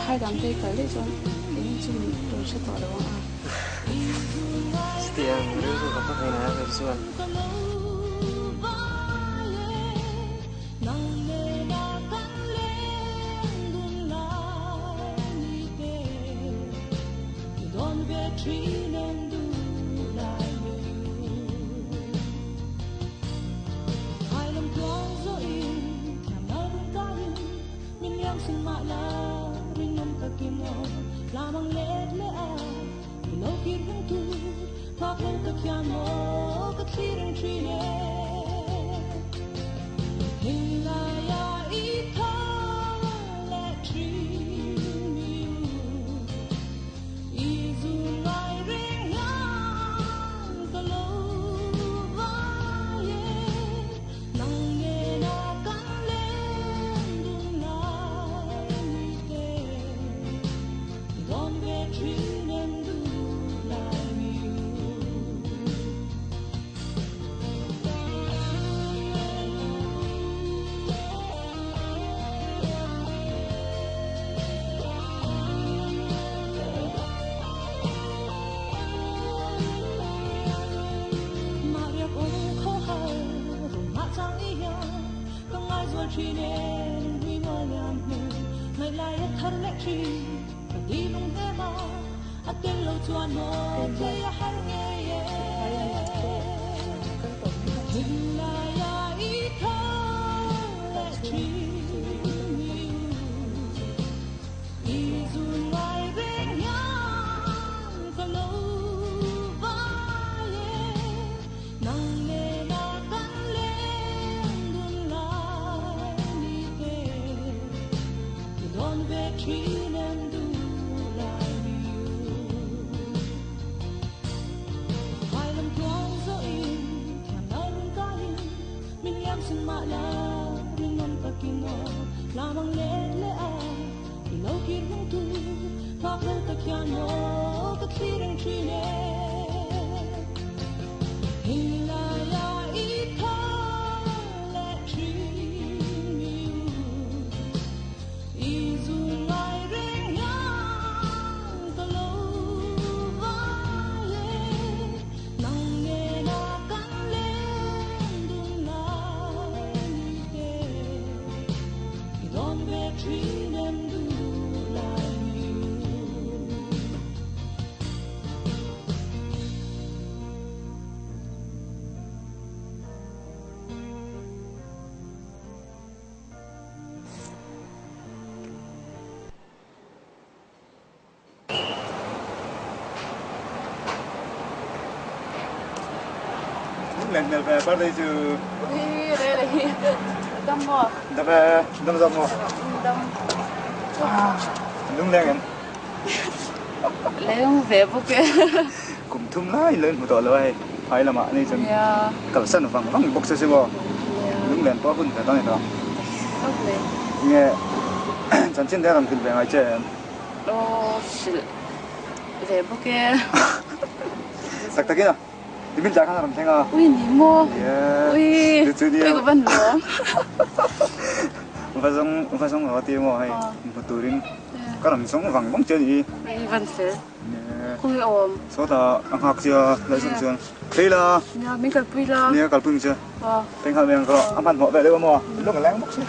Phai dang te kal daih chuan keini chu min rawn hre tawh lo ang a. Chutiang rilru ka hmu thei nai kei chuan. Lunglen hmel ve birthday chu. Ui re le hi. Dam maw? Dam e, dam zawk maw? Dam. Lungleng em? Leng ve bawk e. Kum thum lai lo in hmu tawh lo a hei. Phai lamah ani chuan kalsan vang vang bawk che si maw? Lunglen pawh a hun ve dawn a ni tawh. Nge chanchin te a rawn hrilh ve ngai che em? Aw hrilh ve bawk e. Tak takin a. Nimin tlai khan a rawn thleng a. Ui ni maw? Ui ui ka van lawm. Va zawng va zawng lo a ti maw hei hmu turin ka rawn zawng vang vang che a ni. Ui van fel. Khawnge awm? Sawtah a nghak chia laih chuan phei la. Nia min kalpui la. Nia kalpui ang che. Phei nghal mai ang ka a hmanhmawh ve deuh a maw? Lung a leng bawk si.